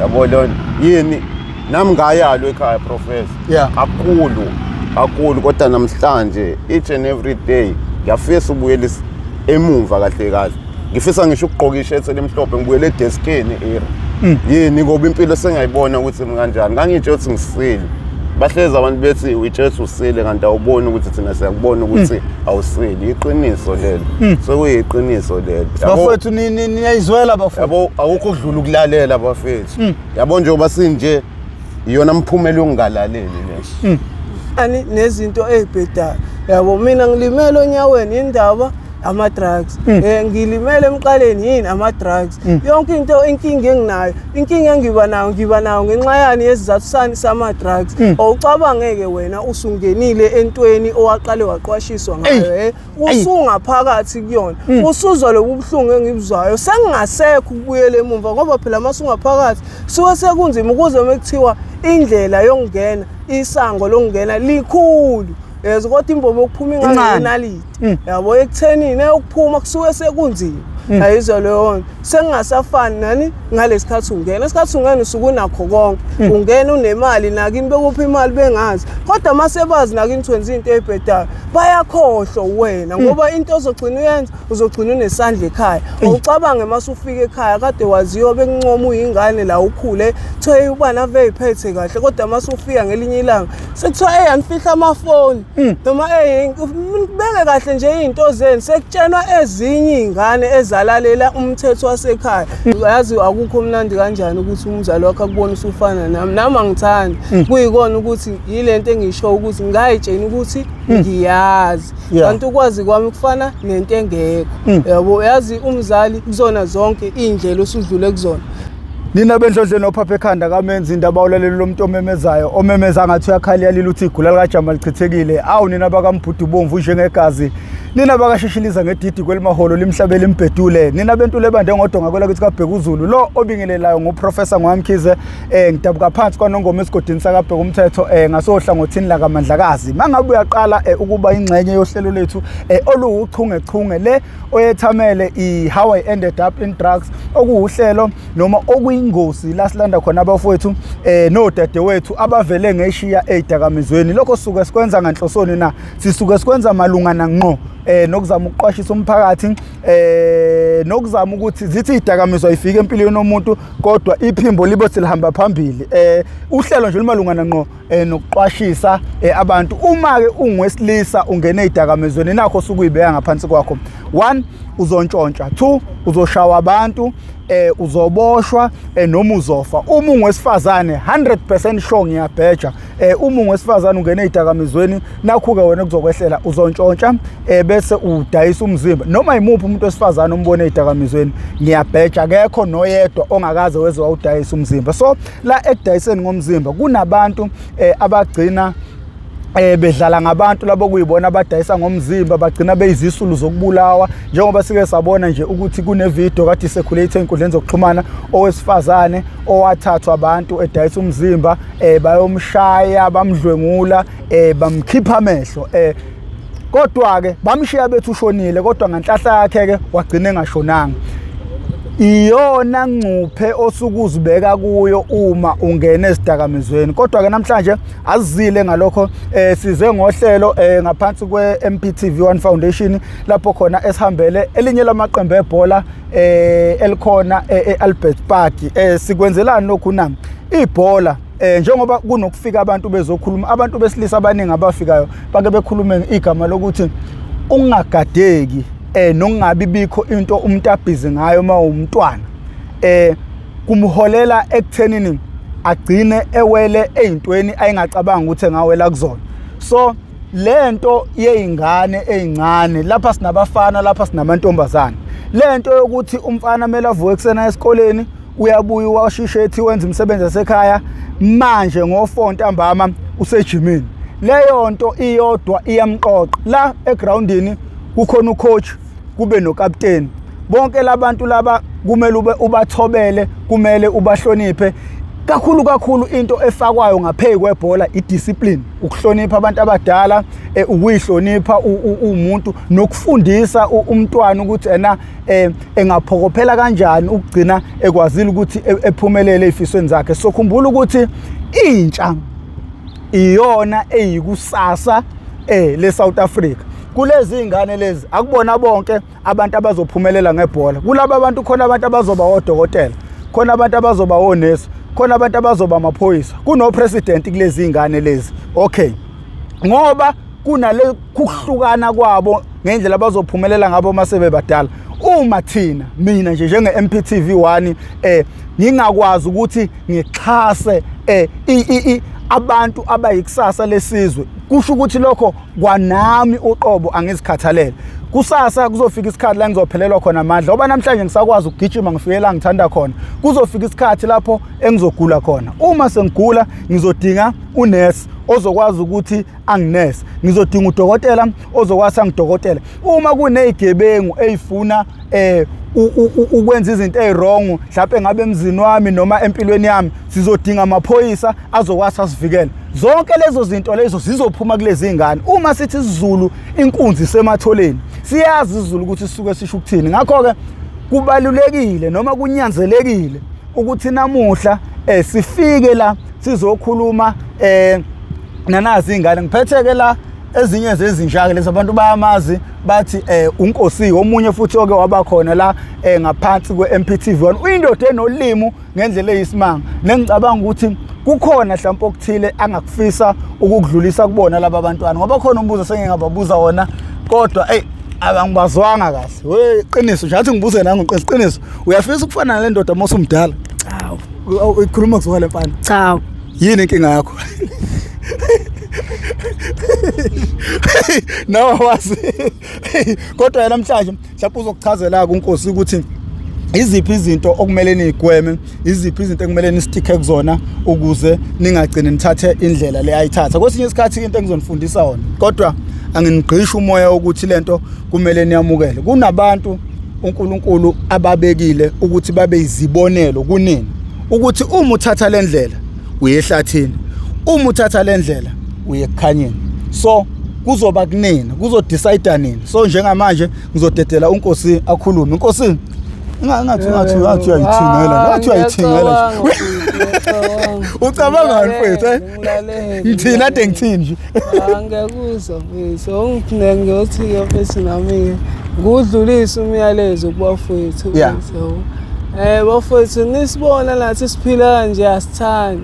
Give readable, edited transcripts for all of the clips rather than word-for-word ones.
Yabo lona yini, nami ngayalwa ekhaya, professor. Kakhulu kakhulu, kodwa namhlanje each and every day ngiyafisa ubuyela emumva kahle kahle. Ngifisa ngisho ukugqoka ishethi elimhlophe, ngibuyele edeskini era. Yini? Ngoba impilo sengiyayibona ukuthi kanjani. Ngangitshe ukuthi ngisile, bahlezi abantu bethi uyitshe ukuthi usile, kanti awuboni ukuthi thina siyakubona ukuthi awusile. Iqiniso lelo, sekuyiqiniso lelo. Yabo- Bafowethu, niyayizwela bafowethu. Yabo, akukho ukudlula ukulalela, bafethu. Yabo, njengoba sinje, iyona mphumela yokungalaleli le. Ani nezinto ey'bhedayo, yabo. Mina ngilimele onyaweni, indaba ama-drugs. Ngilimele emqaleni, yini? Ama-drugs. Yonke into, inkinga enginayo, inkinga engiba nayo, ngiba nayo ngenxa yani? Yesizathu sani? Sama-drugs. Awucabangeke wena usungenile entweni owaqale waqwashiswa ngayo, usungaphakathi kuyona, usuzwa lobu buhlungu engibuzwayo, sengingasekho ukubuyela emumva, ngoba phela uma usungaphakathi suke sekunzima ukuze uma kuthiwa indlela yokungena, isango lokungena likhulu yezwa, kodwa imbobo yokuphuma Incane. ingangenaliti, yabo. Ekuthenini eyokuphuma kusuke sekunzima, ayizwa leyo nto. Sengingasafani nani ngalesi ungena, isikhathi ungena usuke unakho konke, ungena unemali, nakini bekuphi imali bengazi, kodwa uma sebazi nakini wenza into ey'bhedayo, bayakhohlwa wena, ngoba into ozogcina uyenza, uzogcina unesandla ekhaya. Awucabange uma usufika ekhaya, kade waziwa, bekuncoma uyingane la ukhule, kuthiwe ubani ave ey'phethe kahle, kodwa uma usufika ngelinye ilanga sekuthiwa, "Eyi, anifihla amafoni," noma, "Eyi, beke kahle nje iy'nto zenu." Sekutshenwa ezinye iy'ngane ezalalela umthetho wasekhaya. Yazi akukho mnandi kanjani ukuthi umzali wakho akubone usufana nami. Nami angithandi kuyikona ukuthi yile nto engisho ukuthi ngayitsheni ukuthi ngiyazi, kanti ukwazi kwami kufana nento engekho, yabo. Yazi umzali kuzona zonke iy'ndlela osudlule kuzona. Nina bendlondleni ophapha ekhanda kamenzi indaba, ulalela lo muntu omemezayo, omemeza ngathi uyakhala, iyalila, uthi igula likajama lichithekile. Awu nina bakambhudu bomvu njengegazi, nina bakashishiliza ngedidi kwelimaholo limhlabela imbhedule, nina bentule ebande ngodonga kwelakithi kaBhekuzulu. Lo obingelelayo nguProfessor Ngwamkhize. Ngidabuka phansi kwaNongoma, esigodini sakaBheka umthetho, ngasohlangothini lakaMandlakazi. Mangabe uyaqala ukuba ingxenye yohlelo lethu oluwuchungechunge le oyethamele i-How I Ended Up in Drugs, okuwuhlelo noma okuyingosi la silanda khona abafowethu nodadewethu abavele ngeshiya ey'dakamizweni. Lokho sisuke sikwenza nganhlosoni na? Sisuke sikwenza malungana ngqo nokuzama ukuqwashisa umphakathi, nokuzama ukuthi zithi idakamizwa ifike empilweni yomuntu, kodwa iphimbo libe selihamba phambili. Uhlelo nje lumalungana ngqo nokuqwashisa abantu. Uma ke ungowesilisa ungene ezidakamizweni, nakho sukuyibeka ngaphansi kwakho. 1, uzontshontsha. 2, uzoshawa abantu, uzoboshwa, noma uzofa. Uma ungowesifazane, 100% sure, ngiyabheja, uma ungowesifazane ungene ezidakamizweni, nakho ke wena kuzokwehlela, uzontshontsha, bese udayisa umzimba. Noma imuphi umuntu wesifazane umbone ezidakamizweni, ngiyabheja akekho noyedwa ongakaze weze wawudayisa umzimba. So la ekudayiseni ngomzimba kunabantu abagcina bedlala ngabantu labo kuyibona abadayisa ngomzimba, bagcina beyizisulu zokubulawa, njengoba sike sabona nje ukuthi kune video kade circulate einkundleni zokuxhumana, owesifazane owathathwa abantu edayisa umzimba, bayomshaya, bamdlwengula, bamkhipha amehlo, kodwa ke bamshiya bethi ushonile, kodwa ngenhlahla yakhe ke wagcina engashonanga. Iyona ngcuphe osuke uzibeka kuyo uma ungena ezidakamizweni. Kodwa ke namhlanje azizile ngalokho, size ngohlelo ngaphansi kwe-MPTV One Foundation, lapho khona esihambele elinye lamaqembu ebhola elikhona e-Albert Park. Sikwenzelani lokhu na? Ibhola, njengoba kunokufika abantu bezokhuluma, abantu besilisa abaningi abafikayo bake bekhulume igama lokuthi ungagadeki, nokungabi bikho into umuntu abhizi ngayo uma umntwana, kumholela ekuthenini agcine ewele ey'ntweni ayengacabanga ukuthi engawela kuzona. So lento yey'ngane ey'ncane lapha, sinabafana lapha, sinamantombazane, lento yokuthi umfana kumele avuke ekuseni esikoleni, uyabuya, uwashishe ethi wenza imisebenzi yasekhaya, manje ngo-4 ntambama usejimini, leyo nto iyodwa iyamqoqa. La egroundini kukhona ucoach, kube nokapteni, bonke labantu laba kumele ube ubathobele, kumele ubahloniphe. Kakhulu kakhulu into efakwayo ngaphezu kwebhola idiscipline, ukuhlonipha abantu abadala, ukuyihlonipha umuntu nokufundisa umntwana ukuthi ena engaphokophela kanjani ukugcina ekwazile ukuthi ephumelele ezifisweni zakhe. So khumbula ukuthi intsha iyona eyikusasa le South Africa. Kulezi ingane lezi akubona bonke abantu abazophumelela ngebhola. Kulaba abantu khona abantu abazoba odokotela, khona abantu abazoba onesi, khona abantu abazoba amaphoyisa, kuno president kulezi ingane lezi. Okay, ngoba kunale kuhlukana kwabo ngendlela abazophumelela ngabo uma sebebadala. Uma thina, mina nje njenge MPTV 1 ngingakwazi ukuthi ngixhase abantu abayikusasa lesizwe, kusho ukuthi lokho kwanami uqobo angizikhathalele. Kusasa kuzofika isikhathi la ngizophelelwa khona amandla, ngoba namhlanje ngisakwazi ukugijima ngifike la ngithanda khona. Kuzofika isikhathi lapho engizogula khona. Uma sengigula ngizodinga unesi ozokwazi ukuthi anginese, ngizodinga udokotela ozokwazi angidokotela. Uma kunezigebengu ezifuna ukwenza izinto eziwrong mhlawumbe ngabe emzini wami noma empilweni yami, sizodinga amaphoyisa azokwazi asivikele. Zonke lezo zinto lezo zizophuma kulezi zingane. Uma sithi isiZulu inkunzi isematholeni, siyazi isiZulu ukuthi sisuke sisho ukuthini. Ngakho-ke kubalulekile noma kunyanzelekile ukuthi namuhla sifike la sizokhuluma nanazi ingane. Ngiphethe-ke la ezinye zezinja-ke lezi, abantu bayamazi bathi uNkosi, omunye futhi oke waba khona la ngaphansi kwe-MPTV 1. Uyindoda enolimi ngendlela eyisimanga, nengicabanga ukuthi kukhona mhlawumbe okuthile angakufisa ukukudlulisa kubona laba bantwana, ngoba khona umbuzo sengingababuza wona kodwa eyi abangibazwanga kahle. We qiniso nje, athi ngibuze nangu qiniso, uyafisa ukufana nale ndoda uma usumdala? Cha. Ukhuluma kusuka le mfana? Cha. Yini inkinga yakho? Nawe wazi. Kodwa yena namhlanje mhlawumbe uzokuchazela uNkosi ukuthi iziphi izinto okumele niyigweme, iziphi izinto ekumele nisticke kuzona ukuze ningagcini nithathe indlela le ayithatha. Kwesinye isikhathi into engizonifundisa yona, kodwa anginigqisha umoya ukuthi lento kumele niyamukele. Kunabantu uNkulunkulu ababekile ukuthi babe izibonelo kunini, ukuthi uma uthatha le ndlela uye ehlathini, uma uthatha le ndlela uye ekukhanyeni. So kuzoba kunini, kuzodecide nini. So njengamanje ngizodedela uNkosi akhulume. Inkosi ngathi ngathi ngathi uyayithingela, ngathi uyayithingela nje. Ucabangani mfethu? Ngithini ade ngithini nje? Angiyakuzwa mfethu. Ongithine ngiyothi-ke mfethu nami-ke ngudlulise umyalezo kubafowethu. Bafowethu nisibona nathi siphila kanje asithandi.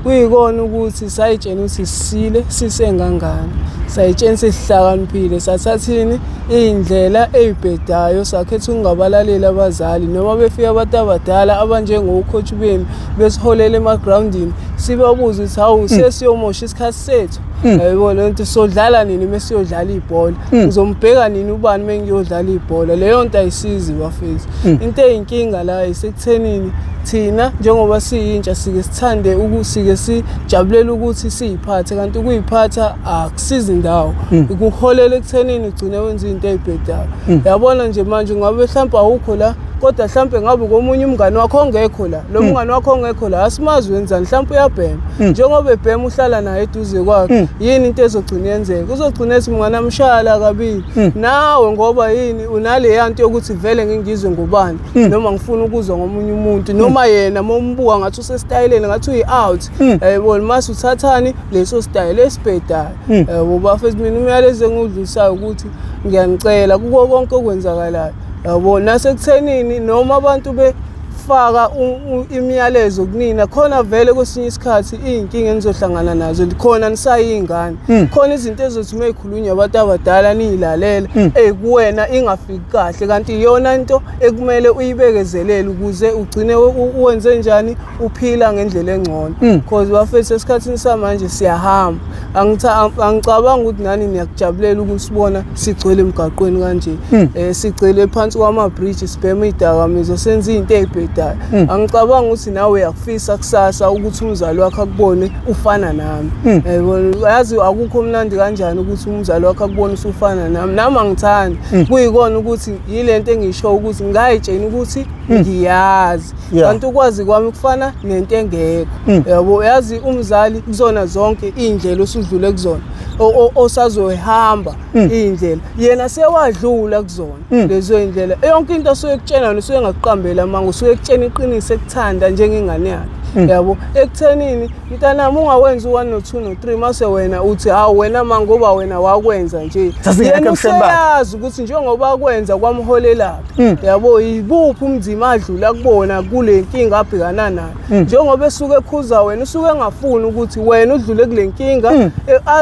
Kuyikona ukuthi sayitshena ukuthi sisile sisengangane. Sayitshena sihlakaniphile, sathathini iy'ndlela ey'bhedayo, sakhetha ukungabalaleli abazali noma befika abantu abadala abanjengokhotshi benu besiholela emagrawundini, sibabuze ukuthi hawu sesiyomosha isikhathi sethu. Yayibona le nto, sodlala nini uma siyodlala ibhola? Ngizombheka nini ubani uma ngiyodlala ibhola? Leyo nto ayisizi bafethu. Into eyinkinga la isekuthenini thina njengoba siyintsha sike sithande sike sijabulela ukuthi siyiphathe, kanti ukuyiphatha akusizi ndawo. Kuholela ekuthenini ugcine wenza izinto ey'bhedayo. Yabona nje manje ngabe mhlawumbe awukho la, kodwa mhlawumbe ngabe komunye umngane wakho ongekho la, lo mngane wakho ongekho la asimazi wenzani, mhlawumbe uyabhema. Njengoba ebhema uhlala naye eduze kwakhe, yini into ezogcina yenzeka? Uzogcina ethi mngane amshaya kabili. Nawe ngoba yini unaleya nto yokuthi vele ngingizwe ngobani, noma ngifuna ukuzwa ngomunye umuntu, noma yena uma umbuka ngathi usesitayeleni, ngathi uyi-out. Yayibona mase uthathani leso sitayela esibhedayo. Yabo bafethu, mina umyalezo engiwudlulisayo ukuthi ngiyanicela kuko konke okwenzakalayo. Yabo nasekuthenini noma abantu befaka imiyalezo kunina, khona vele kwesinye isikhathi iy'nkinga enizohlangana nazo khona nisayiy'ngane. Khona izinto ezothi uma y'khulunywa abantu abadala niyilalele, kuwena ingafiki kahle, kanti iyona into ekumele uyibekezelele ukuze ugcine uwenze njani, uphila ngendlela engcono. Because bafethu esikhathini samanje siyahamba. Angicabangi ukuthi nani niyakujabulela ukusibona sigcwele emgaqweni kanje. Sigcwele phansi kwama-bridge, sibhema iy'dakamizwa, senza iy'nto ey'bhedayo. ey'bhedayo. Angicabangi ukuthi nawe uyakufisa kusasa ukuthi umzali wakho akubone ufana nami. Yabo, yazi akukho mnandi kanjani ukuthi umzali wakho akubone usufana nami. Nami angithandi. Kuyikona ukuthi yile nto engisho ukuthi ngayitshena ukuthi ngiyazi. Kanti ukwazi kwami kufana nento engekho. Yabo, yazi umzali kuzona zonke iy'ndlela osudlule kuzona, osazohamba iy'ndlela, yena sewadlula kuzona lezo y'ndlela. Yonke into asuke ekutshena yona usuke engakuqambeli amanga, usuke ekutshena iqiniso, ekuthanda njengengane yakhe. Yabo, ekuthenini mntanami ungawenzi u-1 no-2 no-3, mase wena uthi hawu wena ma ngoba wena wakwenza nje. Sasingekho Yena ebusheni bakhe. useyazi ukuthi njengoba akwenza kwamholelaphi. Yabo, yibuphi umzima adlula kubona kule nkinga abhekana nayo. Njengoba esuke ekhuza wena, usuke engafuni ukuthi wena udlule kule nkinga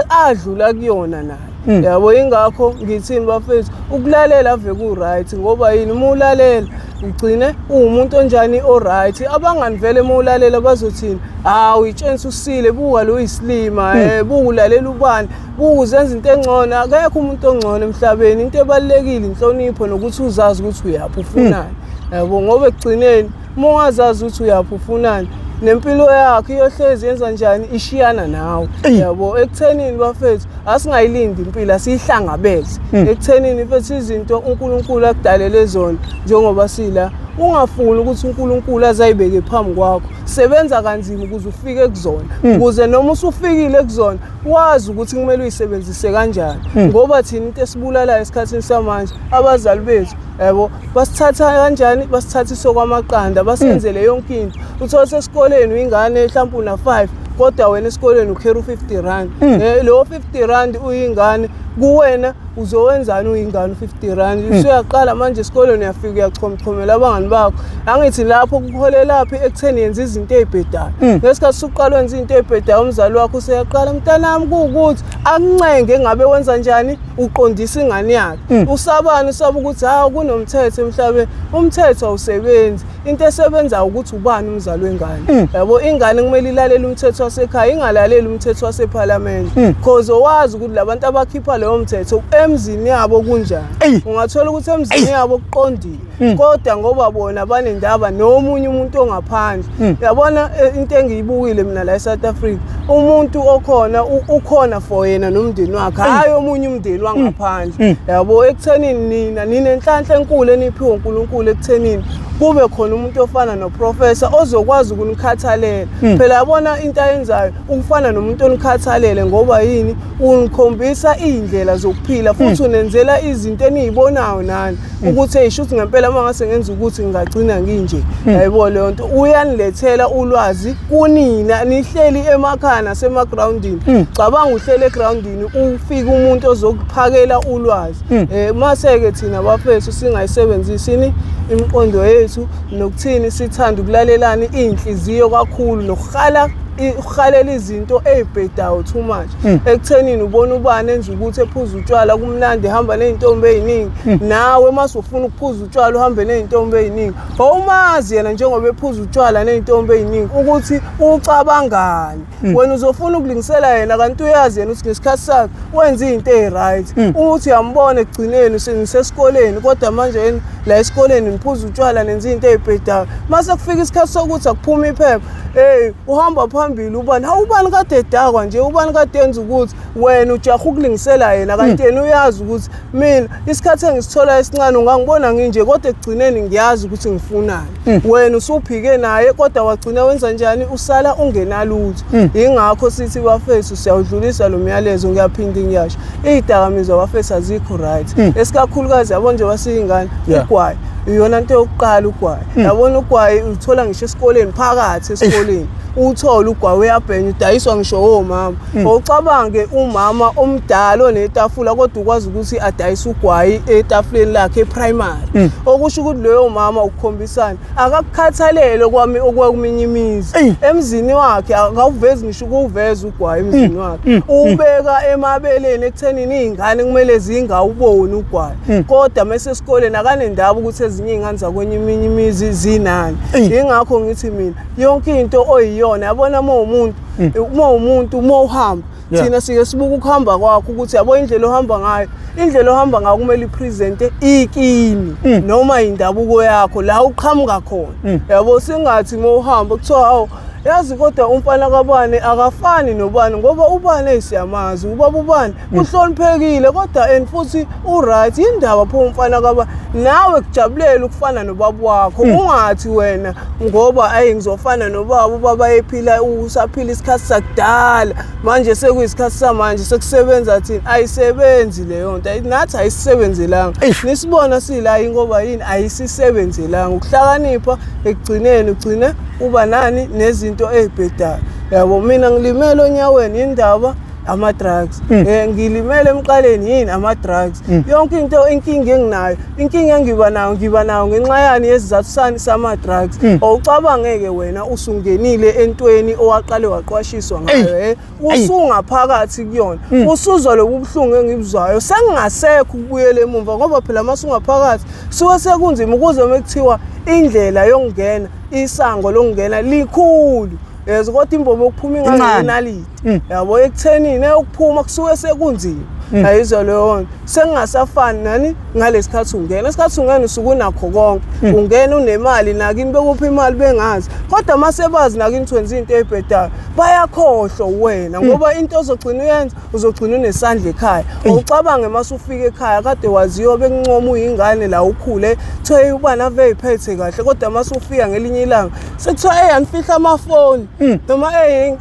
adlula kuyona naye. Yabo, ingakho ngithini bafethu, ukulalela ave ku-right, ngoba yini, uma ulalela ugcine uwumuntu onjani, o-right. Abangani vele uma ulalela bazothini? Hawu, itshengisa usile, buka lo uyisilima, buka ulalela ubani, buka uzenza into engcono. Akekho umuntu ongcono emhlabeni. Into ebalulekile inhlonipho nokuthi uzazi ukuthi uyaphi ufunani. Yabo, ngoba ekugcineni uma ungazazi ukuthi uyaphi ufunani, nempilo yakho iyohlezi yenza njani, ishiyana nawe. Yabo, ekuthenini bafethu, asingayilindi impilo, asiyihlangabeze. Ekuthenini mfethu, izinto uNkulunkulu akudalele zona njengoba sila, ungafuni ukuthi uNkulunkulu azayibeke phambi kwakho. Sebenza kanzima ukuze ufike kuzona, ukuze noma usufikile kuzona wazi ukuthi kumele uyisebenzise kanjani. Ngoba thina into esibulalayo esikhathini samanje, abazali bethu, yabo, basithatha kanjani, basithathisa okwamaqanda, basenzele yonke into. Uthole sesikoleni uyingane mhlawumbe una-5, kodwa wena esikoleni ukhera u-50 rand. Lowo 50 rand uyingane kuwena uzowenzani uyingane u-50 rand? Usuyaqala manje esikoleni, uyafika uyachomchomela abangani bakho. Angithi lapho kuholelaphi ekutheni yenza izinto ey'bhedayo. Ngesikhathi usuqala wenza into ey'bhedayo, umzali wakho useyaqala, mntanami, kuwukuthi akuncenge ngabe wenza njani, uqondisa ingane yakhe. Usabani? Usaba ukuthi hawu, kunomthetho emhlabeni. Umthetho awusebenzi. Into esebenzayo ukuthi ubani umzali wengane. Yabo, ingane kumele ilalele umthetho wasekhaya, ingalaleli umthetho wasephalamende, cause owazi ukuthi labantu abakhipha leyo mthetho emzini yabo kunjani. Ungathola ukuthi emzini yabo kuqondile, kodwa ngoba bona banendaba nomunye umuntu ongaphandle. Yabona, into engiyibukile mina la eSouth Africa, umuntu okhona ukhona for yena nomndeni wakhe, hhayi omunye umndeni wangaphandle. Yabo, ekuthenini nina ninenhlanhla enkulu eniphiwe uNkulunkulu ekuthenini kube khona umuntu ofana noprofessor ozokwazi ukunikhathalela. Phela yabona into ayenzayo ukufana nomuntu onikhathalele, ngoba yini, unikhombisa iy'ndlela zokuphila futhi unenzela izinto eniyibonayo nani ukuthi hey, shuthi ngempela uma ngase ngenza ukuthi ngingagcina nginje. Yayibo leyo nto, uyanilethela ulwazi kunina nihleli emakhaya nasemagrawundini. Cabanga uhleli egrawundini, ufike umuntu ozokuphakela ulwazi. Mase-ke thina bafethu singayisebenzisini imiqondo yethu nokuthini, sithanda ukulalelani iy'nhliziyo kakhulu nokuhala ukuhalela izinto ey'bhedayo too much. Ekuthenini ubona ubani enza ukuthi ephuza utshwala kumnandi, ehamba ney'ntombi ey'ningi, nawe mase ufuna ukuphuza utshwala uhambe ney'ntombi ey'ningi. Awumazi yena njengoba ephuza utshwala ney'ntombi ey'ningi ukuthi ucabangani. Wena uzofuna ukulingisela yena, kanti uyazi yena ukuthi ngesikhathi sakhe wenza iy'nto ey'right. Uthi uyambona ekugcineni nisesikoleni, kodwa manje yena la esikoleni niphuza utshwala, nenza iy'nto ey'bhedayo. Mase kufika isikhathi sokuthi akuphume iphepha, hey, uhamba phambili ubani, hawu, ubani kade edakwa nje, ubani kade enza ukuthi, wena ujaha ukulingisela yena, kanti yena uyazi ukuthi mina isikhathi engisithola esincane ungangibona nginje, kodwa ekugcineni ngiyazi ukuthi ngifunani. Wena usuphike naye, kodwa wagcina wenza njani, usala ungenalutho. Ingakho sithi bafethu siyawudlulisa lo myalezo. Ngiyaphinda ngiyasho, iy'dakamizwa bafethu azikho right, esikakhulukazi yabo nje basiyingane. Ugwayi iyona nto yokuqala, ugwayi, yabona, ugwayi uthola ngisho esikoleni, phakathi esikoleni uthole ugwayi uyabhenya, udayiswa ngisho omama. Awucabange umama omdala onetafula, kodwa ukwazi ukuthi adayise ugwayi etafuleni lakhe eprimary, okusho ukuthi loyo mama ukukhombisana akakukhathalele kwami okweminye imizi. Emzini wakhe akawuvezi ngisho ukuwuveza ugwayi emzini wakhe, ubeka emabeleni ekuthenini iy'ngane kumele zingawuboni ugwayi, kodwa mase esikoleni akanendaba ukuthi ezinye iy'ngane zakwenye eminye imizi zinani. Ingakho ngithi mina yonke into oyiyona, yabona, uma uwumuntu, uma uwumuntu, uma uhamba Thina sike sibuka ukuhamba kwakho ukuthi yabo indlela ohamba ngayo, indlela ohamba ngayo kumele ipresente ikini noma indabuko yakho la uqhamuka khona. Yabo, singathi uma uhamba kuthiwa hawu, yazi kodwa umfana kabani akafani nobani, ngoba ubani siyamazi, ubaba ubani uhloniphekile kodwa and futhi uright. Yindaba pho umfana kabani? Nawe kujabulela ukufana nobaba wakho, ungathi wena ngoba ayi ngizofana nobaba, ubaba ephila usaphila isikhathi sakudala, manje sekuyisikhathi samanje sekusebenza thina. Ayisebenzi leyo nto, nathi ayisisebenzelanga. Nisibona sila ngoba yini? Ayisisebenzelanga. Ukuhlakanipha ekugcineni ugcine uba nani nezinto ey'bhedayo. Yabo, mina ngilimele onyaweni, indaba ama-drugs, ngilimele emqaleni, yini? Ama-drugs. Yonke into, inkinga enginayo, inkinga engiba nayo, ngiba nayo ngenxa yani? Yesizathu sani? Sama-drugs. Awucabangeke wena usungenile entweni owaqale waqwashiswa ngayo, usungaphakathi kuyona, usuzwa lobu buhlungu engibuzwayo, sengingasekho ukubuyela emumva, ngoba phela uma usungaphakathi suke sekunzima ukuze uma kuthiwa indlela yokungena, isango lokungena likhulu yezwa, kodwa imbobo yokuphuma ingangenaliti. Yabo, ekuthenini eyokuphuma kusuke sekunzima. Ayizwa leyo nto, sengingasafani nani ngalesikhathi ungena. Isikhathi ungena usuke unakho konke, ungena unemali, nakini bekuphi imali bengazi, kodwa uma sebazi nakini wenza into ey'bhedayo bayakhohlwa wena, ngoba into ozogcina uyenza uzogcina unesandla ekhaya. Awucabange mase ufika ekhaya, kade waziwa bekuncoma uyingane la ukhule, kuthiwa ubani ave ey'phethe kahle, kodwa mase ufika ngelinye ilanga sekuthiwa eyi anifihla amafoni, noma eyi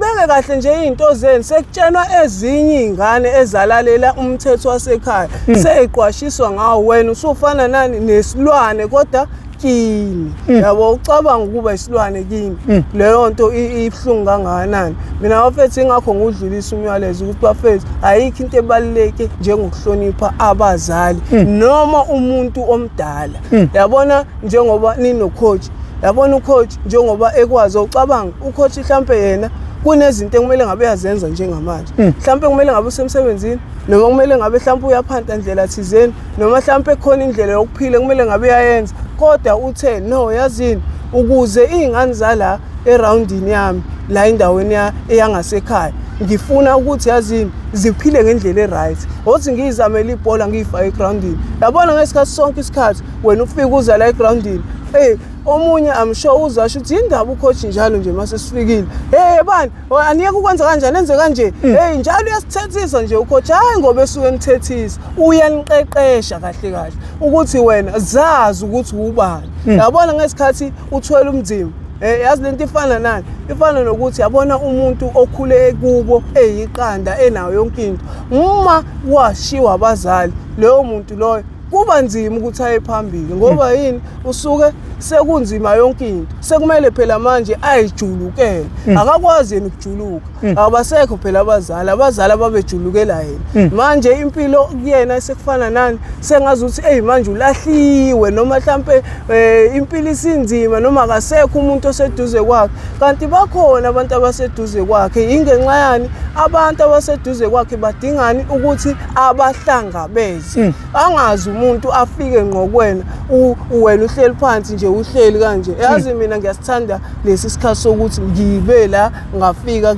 beke kahle nje iy'nto zenu, sekutshenwa ezinye iy'ngane ezalalela umthetho wasekhaya, seyiqwashiswa ngawo, wena usufana nani? Nesilwane kodwa kini. Yabo, ucabanga ukuba isilwane kini, leyo nto ibuhlungu kangakanani. Mina bafethu, ingakho ngudlulisa umyalezo ukuthi bafethu, ayikho into ebaluleke njengokuhlonipha abazali noma umuntu omdala. Yabona, njengoba nino-coach, yabona ucoach njengoba ekwazi, ucabanga ucoach mhlampe yena kunezinto ekumele ngabe uyazenza njengamanje, mhlampe kumele ngabe usemsebenzini, noma kumele ngabe mhlampe uyaphanta ndlela thizeni, noma mhlampe khona indlela yokuphila kumele ngabe uyayenza, kodwa uthe no, yazini, ukuze iy'ngane zala erawundini yami la endaweni eyangasekhaya, ngifuna ukuthi yazini ziphile ngendlela e-right, othi ngiyizamele ibhola ngiyifake egrawundini. Yabona, ngesikhathi sonke isikhathi wena ufike uza la egrawundini, hey, omunye I'm sure uzasho ukuthi yindaba ucoach njalo nje mase sifikile, hey bani, aniyeke ukwenza kanjani, enze kanje, hey, njalo uyasithethisa nje ucoach. Hayi, ngoba esuke enithethisa, uyaniqeqesha kahle kahle ukuthi wena zazi ukuthi ubani. Yabona, ngesikhathi uthwele umzimba, yazi lento ifana nani? Ifana nokuthi yabona umuntu okhule kubo eyiqanda enayo yonke into, uma washiwa abazali, leyo muntu loyo kuba nzima ukuthi aye phambili. Ngoba yini? Usuke sekunzima yonke into, sekumele phela manje ayijulukele, akakwazi yena ukujuluka, abasekho phela abazali, abazali ababejulukela yena. Manje impilo kuyena sekufana nani? Sengazi ukuthi eyi manje ulahliwe, noma mhlampe impilo isinzima, noma akasekho umuntu oseduze kwakhe, kanti bakhona abantu abaseduze kwakhe. Ingenxa yani? Abantu abaseduze kwakhe badingani? Ukuthi abahlangabeze. Angazi umuntu afike ngqo kuwena, wena uhleli phansi nje, uhleli kanje. Yazi mina ngiyasithanda lesi sikhathi sokuthi ngibe la, ngafika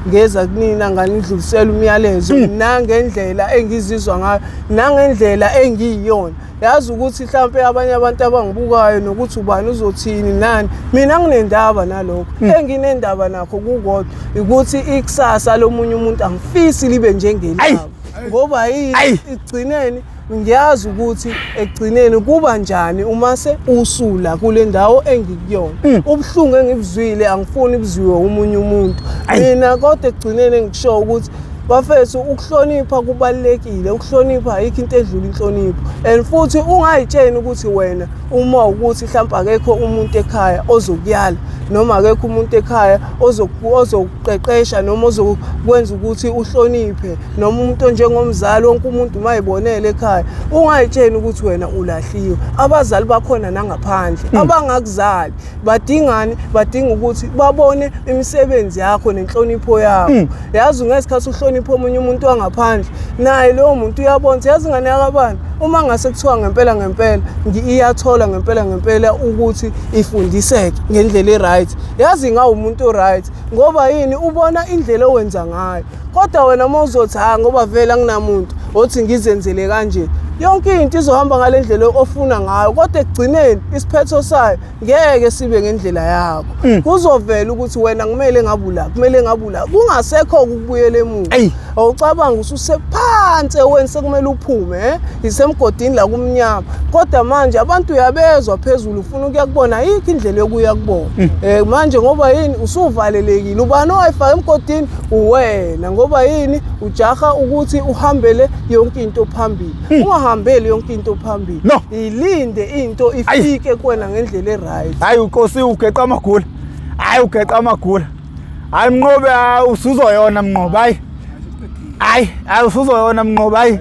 ngeza kunina, nganidlulisela umyalezo nangendlela engizizwa ngayo nangendlela engiyiyona. Yazi ukuthi mhlampe abanye abantu abangibukayo nokuthi ubani uzothini nani, mina nginendaba nalokho. Enginendaba nakho kukodwa, ukuthi ikusasa lomunye umuntu angifisi libe njengelabo, ngoba yini? Ekugcineni ngiyazi ukuthi ekugcineni kuba njani uma se usula kule ndawo engikuyona. Ubuhlungu engibuzwile angifuni buzwiwe omunye umuntu mina. Kodwa ekugcineni engikusho ukuthi bafethu, ukuhlonipha kubalulekile. Ukuhlonipha, ayikho into edlula inhlonipho. And futhi ungayitsheni ukuthi wena uma ukuthi mhlawumbe akekho umuntu ekhaya ozokuyala, noma akekho umuntu ekhaya ozokuqeqesha, noma ozokwenza ukuthi uhloniphe, noma umuntu onjengomzali, wonke umuntu uma eyibonele ekhaya, ungayitsheni ukuthi wena ulahliwe. Abazali bakhona nangaphandle abangakuzali. Badingani? Badinga ukuthi babone imisebenzi yakho nenhlonipho yakho. Yazi, ngesikhathi uhlonipha omunye umuntu wangaphandle, naye lowo muntu uyabona ukuthi yazi ingane yakabani. Uma ngase kuthiwa ngempela ngempela iyathola ngempela ngempela ukuthi ifundiseke ngendlela e-right, yazi ingawumuntu o-right ngoba yini, ubona indlela owenza ngayo. Kodwa wena uma uzothi ha ngoba vele anginamuntu othi ngizenzele kanje, yonke into izohamba ngale ndlela ofuna ngayo, kodwa ekugcineni isiphetho sayo ngeke sibe ngendlela yakho. Kuzovela ukuthi wena kumele ngabula, kumele ngabula, kungasekho ukubuyela emuva. Awucabanga ususephansi eweni, sekumele uphume isemgodini la kumnyama, kodwa manje abantu uyabezwa phezulu, ufuna ukuya kubona, ayikho indlela yokuya kubona. Manje ngoba yini, usuvalelekile. Ubani owayifaka emgodini? Uwena. Ngoba yini, ujaha ukuthi uhambele yonke into phambili. Ungahambeli yonke into phambili. No. Ilinde into ifike kuwena ngendlela e-right. Hayi uNkosi ugeqa amagula. Hayi ugeqa amagula. Hayi Mnqobe, usuzoyona Mnqobe. Hayi. Hayi, hayi usuzoyona Mnqobe. Hayi.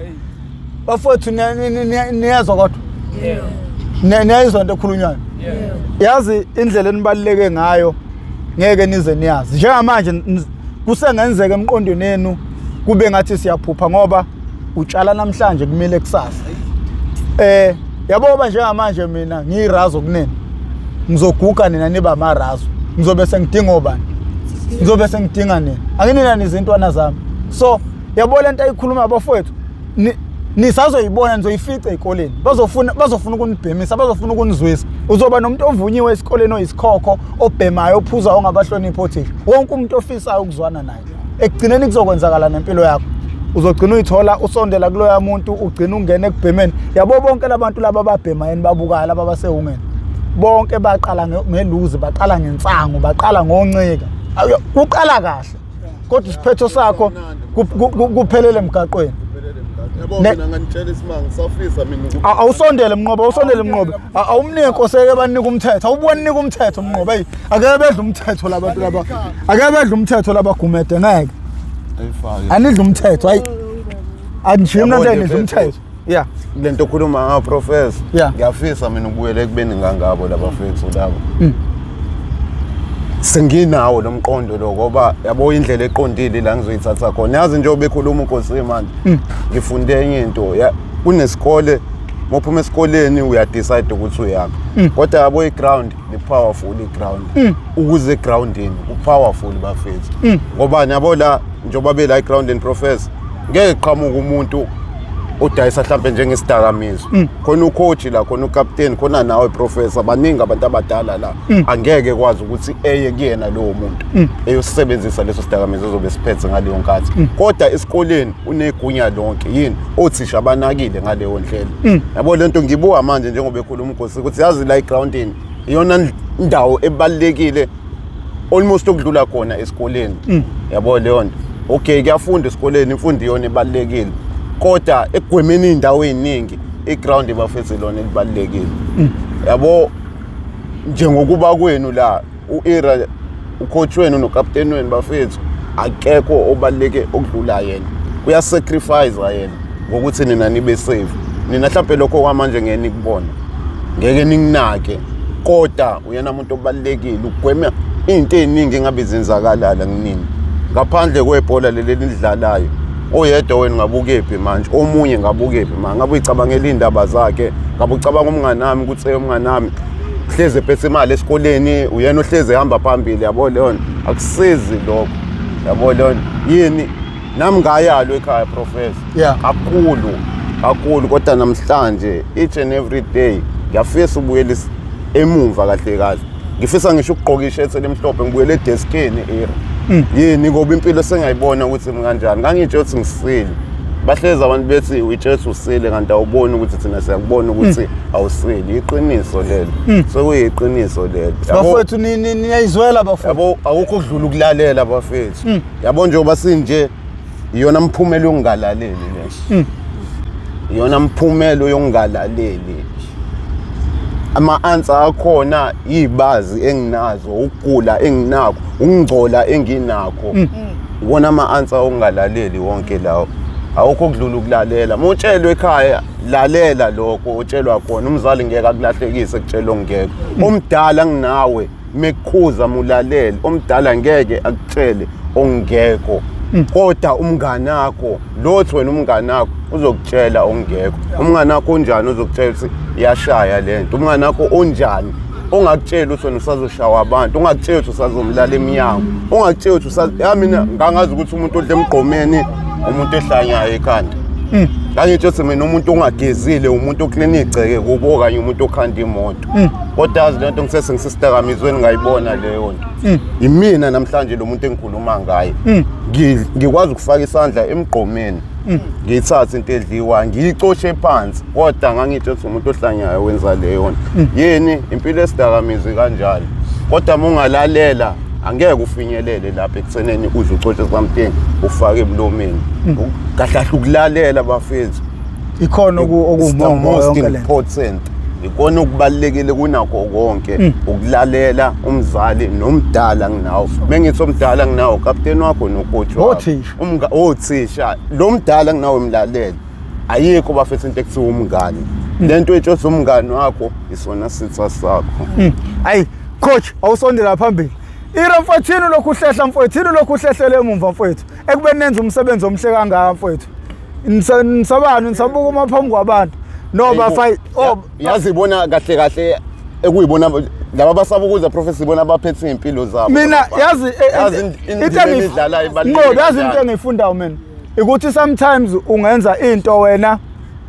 Bafowethu niyezwa kodwa? Yebo. Niyayizwa into ekhulunywayo? Yebo. Yazi indlela enibaluleke ngayo ngeke nize niyazi. Njengamanje kusengenzeka emqondweni yenu kube ngathi siyaphupha ngoba utshala namhlanje kumele kusasa. Yabo ba njengamanje mina ngiyirazo kunene. Ngizoguga nina niba amarazo. Ngizobe sengidinga obani? Ngizobe sengidinga nina. Anginina nizintwana zami. So yabo lento ayikhuluma abafowethu nisazoyibona, nizoyifica ezikoleni. Bazofuna ukunibhemisa, bazofuna ukunizwisa. Uzoba nomuntu ovunyiwe esikoleni oyisikhokho, obhemayo, ophuzayo, ongabahloniphi othisha. Wonke umuntu ofisayo ukuzwana naye. Ekugcineni kuzokwenzakala nempilo yakho. Uzogcina uyithola usondela kuloya muntu, ugcina ungena ekubhemeni. Yabo bonke labantu laba ababhema yini babukayo laba basehungeni. Bonke baqala ngeluzi, baqala ngensangu, baqala ngoncika. Kuqala kahle. Kodwa isiphetho sakho kuphelele emgaqweni. Yabo mina nganitshela isimanga safisa mina ukuthi Awusondele Mnqobe, awusondele Mnqobe. Awumnike nkoseke banika umthetho. Awubuka umthetho Mnqobe. Hey, ake bedle umthetho labantu laba. Ake bedle umthetho laba Gumede ngeke. Ayifake. Anidle umthetho, hayi. Anjimi Yabo nje nje nidle umthetho. Yeah. Lento okhuluma ngayo professor. Yeah. Ngiyafisa mina ukubuyela ekubeni ngangabo laba fethu laba. Senginawo lo mqondo lo ngoba yabo indlela eqondile la ngizoyithatha khona. Yazi nje obekhuluma uNkosi manje. Ngifunde enye into. Kunesikole mophuma esikoleni uya decide ukuthi uyaphi. Kodwa yabo i-ground ni powerful i-ground. Ukuze egroundini ku powerful bafethu. Ngoba yabo la njengoba bela egroundini professor ngeke qhamuka umuntu odayisa mhlambe njengesidakamizwa. Khona ucoach la, khona ucaptain, khona nawe professor, baningi abantu abadala la. Angeke kwazi ukuthi eye kuyena lowo muntu eyosebenzisa leso sidakamizwa ozobe siphethe ngaleyo nkathi. Kodwa esikoleni unegunya lonke, yini othisha abanakile ngaleyo ndlela. Yabo lento ngibuka manje njengoba ekhuluma uNkosi ukuthi yazi la egroundini iyona indawo ebalulekile almost okudlula khona esikoleni. Yabo leyo nto. Okay, kuyafunda esikoleni, imfundo iyona ebalulekile. Kodwa ekugwemeni indawo eziningi iground bafethu lona elibalulekile. Yabo njengokuba kwenu la uIra ucoach wenu nokapteni wenu bafethu akekho obaluleke okudlula yena. Uyasacrifice yena ngokuthi nina nibe safe. Nina mhlawumbe lokho kwamanje ngeke nikubone. Ngeke ninginake. Kodwa uyena umuntu obalulekile ugwema into eziningi engabe zenzakala la kunini. Ngaphandle kwebhola leli elidlalayo. Oyedwa wena ngabukephi manje, omunye ngabukephi manje, ngabe uyicabangela indaba zakhe, ngabe ucabanga umngani wami ukuthi umngani wami hleze ephethe imali esikoleni, uyena ohleze ehamba phambili, yabo leyo nto. Akusizi lokho. Yabo leyo nto. Yini nami ngayalwa ekhaya professor. Yeah. Kakhulu. Kakhulu kodwa namhlanje each and every day ngiyafisa ubuyela emumva kahle kahle. Ngifisa ngisho ukugqoka ishirt elimhlophe ngibuyele edeskini era. Yini ngoba impilo sengiyayibona ukuthi kanjani. Ngangitshe ukuthi ngisile. Bahlezi abantu bethi uyitshe ukuthi usile kanti awuboni ukuthi thina siyakubona ukuthi awusile. Iqiniso lelo. Sekuyiqiniso lelo. Bafowethu niyayizwela bafowethu. Yabo awukho ukudlula ukulalela bafethu. Yabo njengoba sinje iyona mphumela yokungalaleli leso. Iyona mphumela yokungalaleli. Ama-answer akhona ibazi enginazo, ukugula enginakho, ukungcola enginakho. Iwona ama-answer okungalaleli wonke lawo. Awukho ukudlula ukulalela. Mutshelwe ekhaya lalela lokho otshelwa khona. Umzali ngeke akulahlekise kutshelwa ongekho. Omdala nginawe mekukhuza mulalele. Omdala ngeke akutshele ongekho. Kodwa umngane wakho lothi wena umngane wakho uzokutshela ongekho. Umngane wakho onjani uzokutshela ukuthi iyashaya lento. Umngane wakho onjani ongakutshela ukuthi wena usazoshawa abantu, ongakutshela ukuthi usazomlala emnyango, ongakutshela ukuthi usaz ya mina ngangazi ukuthi umuntu odla emgqomeni umuntu ehlanyayo ekhanda. Ngangitsho ukuthi mina umuntu ongagezile umuntu oklina igceke kubo okanye umuntu okhanda imoto. Kodwa yazi lento ngisese ngisesidakamizweni ngayibona leyo nto. Imina namhlanje lo muntu engikhuluma ngaye. Ngikwazi ukufaka isandla emgqomeni. Ngiyithathe into edliwa ngiyicoshe phansi kodwa ngangitsho ukuthi umuntu ohlanyayo wenza leyo nto. Yini impilo esidakamizwe kanjalo. Kodwa uma ungalalela angeke ufinyelele lapha ekutheneni uze ucoshe something ufake emlomeni. Kahle kahle ukulalela bafethu. Ikhona It's the okuwumongo most yonke lento. important. Ikona okubalulekile kunakho konke ukulalela umzali nomdala nginawo. Mengithi omdala nginawo kapteni wakho nocoach wakho. Othisha. Othisha. Lo mdala nginawo emlalele. Ayikho bafethu into ekuthiwa umngani. Lento etshotsa umngani wakho isona sitha sakho. Ayi coach awusondela phambili. Ira mfowethu lokhu uhlehla mfowethu lokhu uhlehlele emumva mfowethu. Ekubeni nenza umsebenzi omhle kangaka mfowethu. Nisabani nisabuka uma phambi kwabantu. No bafayi oh Yazi ibona kahle kahle ekuyibona laba basaba ukuza professor ibona abaphethe impilo zabo. Mina yazi yazi indima edlala ibalulekile. Ngoba yazi into engiyifundayo mina ukuthi sometimes ungenza into wena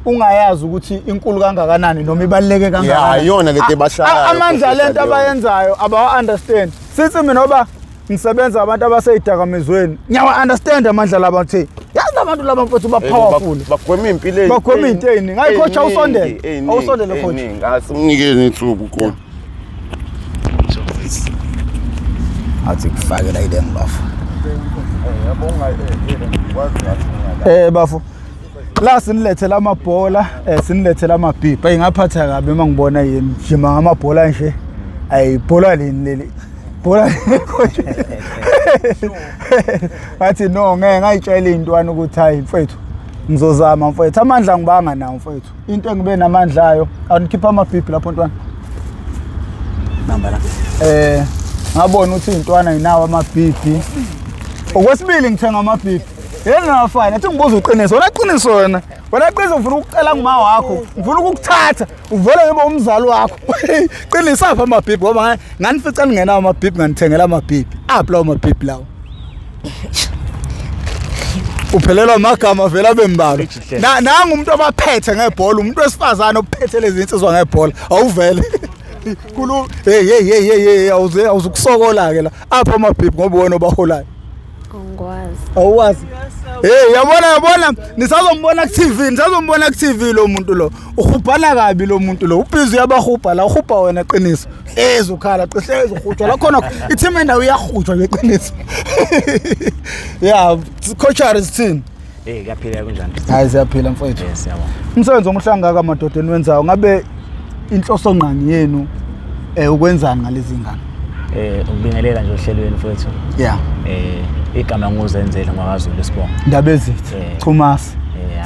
ungayazi ukuthi inkulu kangakanani noma ibaluleke kangakanani. Ya, iyona lento ebashayayo, Amandla lento Professor Leon. abayenzayo abawa understand. Sithi mina ngoba ngisebenza abantu abaseyidakamizweni ngiyawa understand amandla laba ukuthi yazi abantu laba mfowethu ba powerful. Bagwema impilo Bagwema into eyiningi. Hayi, coach, awusondele. Awusondele, coach. Asimnikeni ithuba coach. Athi kufakela ile ngibafo. Bafo. La sinilethela amabhola, sinilethela amabhibha. Hey ngaphatha kabi uma ngibona yini jima ngamabhola nje. Ayi bhola lini leli? Bhola coach. Ngathi no ngeke ngayitshela intwana ukuthi hayi mfethu ngizozama mfethu. Amandla ngibanga nawo mfethu. Into engibe namandla ayo awunikhipha amabhibhi lapho ntwana. Namba la. Ngabona ukuthi intwana inawo amabhibhi. Okwesibili ngithenga amabhibhi. Yena ngafana athi ngibuza uqiniso. Wena qiniso wena. Wena qiniso ngifuna ukucela nguma wakho. Ngifuna ukukuthatha. Uvele ngibe umzali wakho. Qinisa apha amabhibhi ngoba nganifica ningenawo amabhibhi nganithengela amabhibhi. Aphi lawo mabhibhi lawo? Uphelelwa amagama vele abe mbalwa. Nangu umuntu obaphethe ngebhola, umuntu wesifazane ophethe lezi insizwa ngebhola. Awuvele. Khulu hey hey hey hey hey awuzukusokola ke la. Apha amabhibhi ngoba wena obaholayo. Angikwazi. Awuwazi? Hey yabona nisazombona ku TV, nisazombona ku TV lo muntu lo. Uhubhana kabi lo muntu lo. Ubhizi uyabahubha la, uhubha wena qiniso. Hlezi ukhala, hlezi uhutshwa la khona i-team endawo iyahutshwa ngeqiniso. Yeah, coach Harris team. Kuyaphila kunjani? Hayi siyaphila mfowethu. Siyabonga. Umsebenzi omuhle kangaka madoda eniwenzayo ngabe inhloso ngqangi yenu ukwenzani ngalezi ngane? Ukubingelela nje ohlelweni mfowethu. Yeah. Igama nguzenzele ngwakaZulu isibongo. Indaba ezithi Chumasi.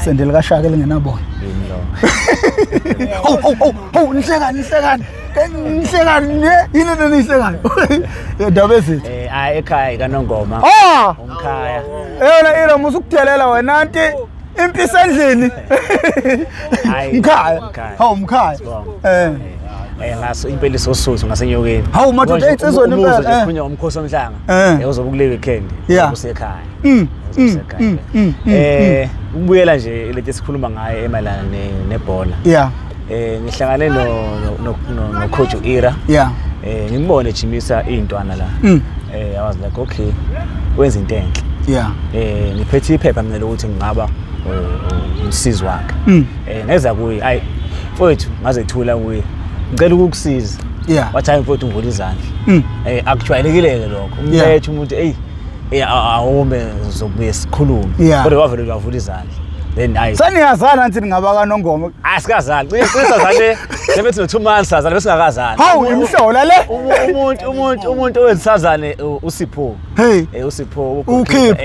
Sendele kaShaka elingenabona. Yini lo? Hawu nihlekani nihlekani. Nihlekani ne yini le nihlekani? Indaba ezithi. Hayi ekhaya kaNongoma. Umkhaya. Yona ira musukudelela wena anti impi sendlini. Mkhaya. Hawu mkhaya. Ngaso impela isosuthu ngasenyokeni. Hawu madoda insizweni impela. Umuzo nje khunye umkhosi omhlanga. Uzobe kule weekend. Usekhaya. Ukubuyela nje lento esikhuluma ngayo emayelana nebhola. Yeah. Ngihlangane no coach uIra. Yeah. Ngimbone ejimisa izintwana la. I was like okay, wenza into enhle. Yeah. Ngiphethe iphepha mina lokuthi ngingaba umsizi wakhe. Ngeza kuye, ayi mfowethu ngazethula kuye. Ngicela ukukusiza. Yeah. Wathi hayi mfowethu ngivula izandla. Akujwayelekile ke lokho. Umlethe umuntu awume zokubuye sikhulume. Kodwa wavele wavula izandla. Then ayi. Saniyazana ngithi ningaba kaNongoma. Asikazani. Qiniso sazane. Sebethi no 2 months sazana bese singakazani. Hawu imhlola le. Umuntu owenzisazane uSipho. Hey. Usipho ukhipha.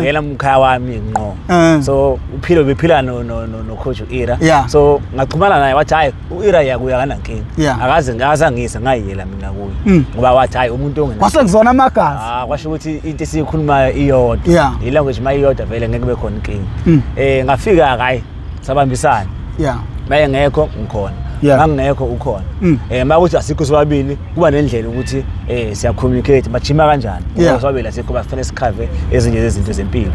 Uyena umkhaya wami ngqo. So uphilo bephila no coach uIra. So ngaxhumana naye wathi hayi uIra yakuya kanankinga. Akaze ngazangisa ngayiyela mina kuye. Ngoba wathi hayi umuntu ongena. Kwase kuzona amagazi. Kwasho ukuthi into esiyikhulumayo iyodwa. I-language mayiyodwa vele ngeke kube khona inkinga. Ngafika hayi sabambisana. Maye ngekho ngikhona. Mangekho ukhona. Makuthi asikho sobabili kuba nendlela ukuthi siya communicate bajima kanjani. Ngoba sobabili asikho bafanele sikhave ezinye zezinto zempilo.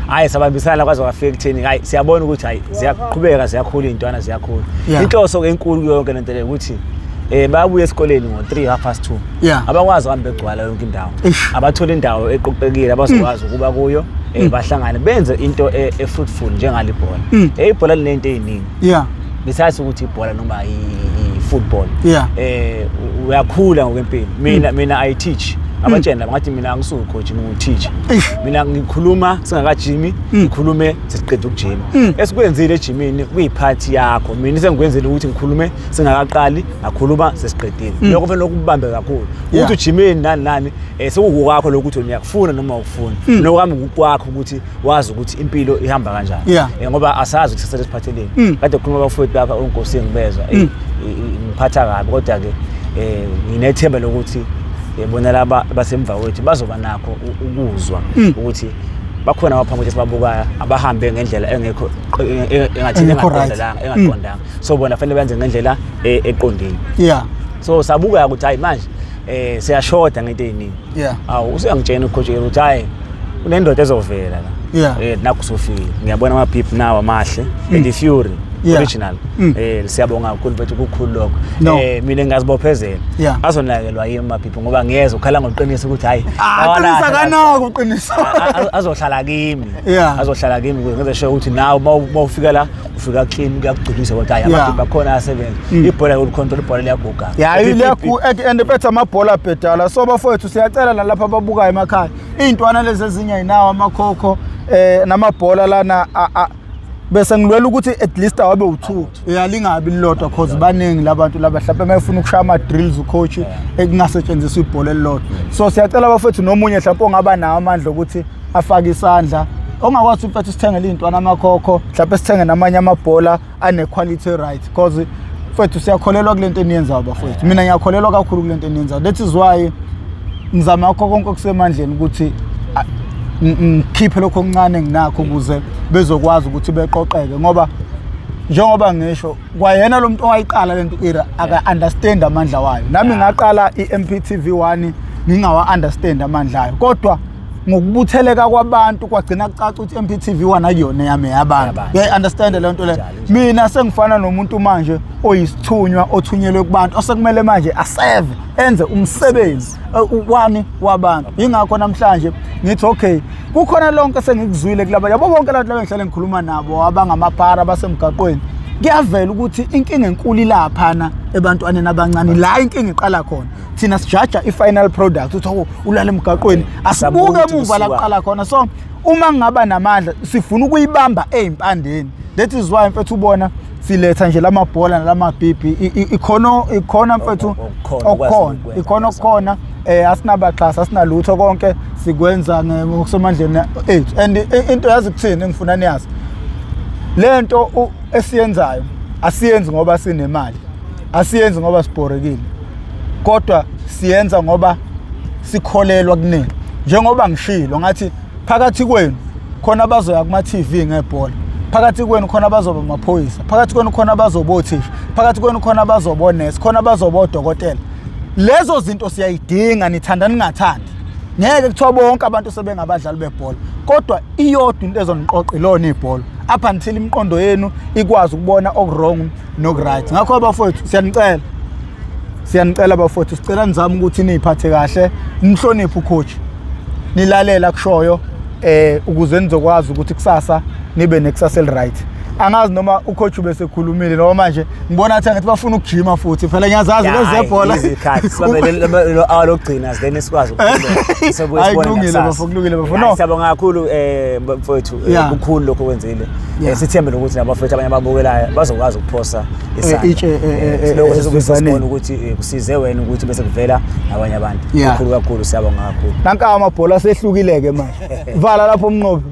Hayi sabambisana kwaze kwafika ekutheni hayi siyabona ukuthi hayi ziyaqhubeka ziyakhula iy'ntwana ziyakhula. Inhloso ke enkulu yonke lento le ukuthi bayabuya esikoleni ngo-3 half past 2. Abakwazi ukuhamba begcwala yonke indawo. Abathola indawo eqoqekile abazokwazi ukuba kuyo bahlangane benze into e-fruitful njengale ibhola. Ibhola linento eziningi. Besides ukuthi ibhola noma i-football. Uyakhula ngokwempilo. Mina I teach. Abatshela laba ngathi mina angisuki coach ngingu-teacher. Mina ngikhuluma singakajimi, ngikhulume sesiqeda ukujima. Esikwenzile ejimini kuyiphathi yakho. Mina sengikwenzile ukuthi ngikhulume singakaqali, ngakhuluma sesiqedile. Lokho kufanele ukubambe kakhulu. Ukuthi ujimeni nani nani sekukukwakho lokho ukuthi uyakufuna noma awukufuni. Nokwami kukwakho ukuthi wazi ukuthi impilo ihamba kanjani. Ngoba asazi ukuthi sesele siphatheleni. Kade kukhuluma abafowethu lapha uNkosi ngibezwa ngiphatha kabi kodwa ke nginethemba lokuthi bona laba basemva kwethu bazoba nakho ukuzwa ukuthi bakhona abaphambi kwethu esibabukayo abahambe ngendlela engekho engathi engaqondanga. So bona fanele benze ngendlela eqondile. So sabuka ukuthi hayi manje siyashoda ngento eziningi. Awu usuyangitshena ucoach ukuthi hayi unendoda ezovela la. Nakho usufile. Ngiyabona ama bib nawo amahle and the Fury original. Siyabonga kakhulu mfethu kukhulu lokho. Mina ngiyazibophezela. Azonakelwa yimi ama bib ngoba ngiyeza ukhala ngoqinisa ukuthi hayi. Qinisa kanako uqinisa. Azohlala kimi. Azohlala kimi ukuze ngenze sure ukuthi nawe mawufika la ufika clean kuyakugculisa kodwa hayi amabhibhi akhona asebenza. Ibhola ulicontrol ibhola liyaguga. Liyaguga and bethe amabhola abhedala. So bafowethu siyacela nalapha ababukayo emakhaya. Iy'ntwana lezi ezinye ayinawo amakhokho namabhola lana bese ngilwela ukuthi at least awabe u2. Lingabi lilodwa cause baningi labantu laba mhlawumbe mayefuna ukushaya ama drills ucoach ekungasetshenziswa ibhola elilodwa. So siyacela bafowethu nomunye mhlawumbe ongaba nawo amandla ukuthi afake isandla ongakwazi mfethu sithengele iy'ntwana amakhokho mhlawumbe sithenge namanye amabhola ane-quality right because mfethu siyakholelwa kule nto eniyenzayo bafowethu. Mina ngiyakholelwa kakhulu kule nto eniyenzayo. That is why ngizama ngakho konke okusemandleni ukuthi ngikhiphe lokho okuncane enginakho ukuze bezokwazi ukuthi beqoqeke ngoba njengoba ngisho kwayena lo muntu owayiqala lento ira aka understand amandla wayo. Nami ngaqala i-MPTV 1 ngingawa understand amandla ayo kodwa ngokubutheleka kwabantu kwagcina kucaca ukuthi MPTV 1 akuyona yami yabantu. Uyayi understand le nto le. Mina sengifana nomuntu manje oyisithunywa othunyelwe kubantu osekumele manje aseve enze umsebenzi wani wabantu. Ingakho namhlanje ngithi okay kukhona lonke sengikuzwile kulaba yabo bonke abantu laba ngihlale ngikhuluma nabo abangamaphara abasemgaqweni. Kuyavela ukuthi inkinga enkulu ilaphana ebantwaneni abancane la inkinga iqala khona. Thina sijaja i-final product uthi oh ulala emgaqweni asibuke emuva la kuqala khona. So uma ngingaba namandla sifuna ukuyibamba ezimpandeni. That is why mfethu ubona siletha nje lamabhola nalamabhibhi ikhona mfethu okukhona ikhona okukhona asinabaxhasi asinalutho konke sikwenza ngokusemandleni ethu. And into yazi kuthini engifuna niyazi lento esiyenzayo asiyenzi ngoba sinemali, asiyenzi ngoba sibhorekile, kodwa siyenza ngoba sikholelwa kunini. Njengoba ngishilo ngathi phakathi kwenu khona abazoya kuma TV ngebhola, phakathi kwenu khona abazoba amaphoyisa, phakathi kwenu khona abazoba othisha, phakathi kwenu khona abazoba onesi, khona abazoba odokotela. Lezo zinto siyayidinga nithanda ningathandi. Ngeke kuthiwa bonke abantu sebengabadlali bebhola, kodwa iyodwa into ezoniqoqa ilona ibhola up until imiqondo yenu ikwazi ukubona oku-wrong noku-right. Ngakho abafowethu siyanicela, siyanicela abafowethu, sicela nizame ukuthi niyiphathe kahle, nihloniphe ucoach, nilalele akushoyo ukuze nizokwazi ukuthi kusasa nibe nekusasa eli-right. Angazi noma ucoach ubesekhulumile noma manje ngibona athi angithi bafuna ukujima futhi phela ngiyazazi lezebhola izikhathi sibambe lo hour lokugcina then sikwazi ukukhuluma. Hayi kulungile bafo, kulungile bafo. No, siyabonga kakhulu mfowethu kukhulu lokho okwenzile. Sithembe ukuthi nabafowethu abanye ababukelayo bazokwazi ukuphosa isandla. Lokho sesibona ukuthi kusize wena ukuthi bese kuvela nabanye abantu. Kukhulu kakhulu, siyabonga kakhulu. Nanka amabhola asehlukile ke manje. Vala lapho umnqobi.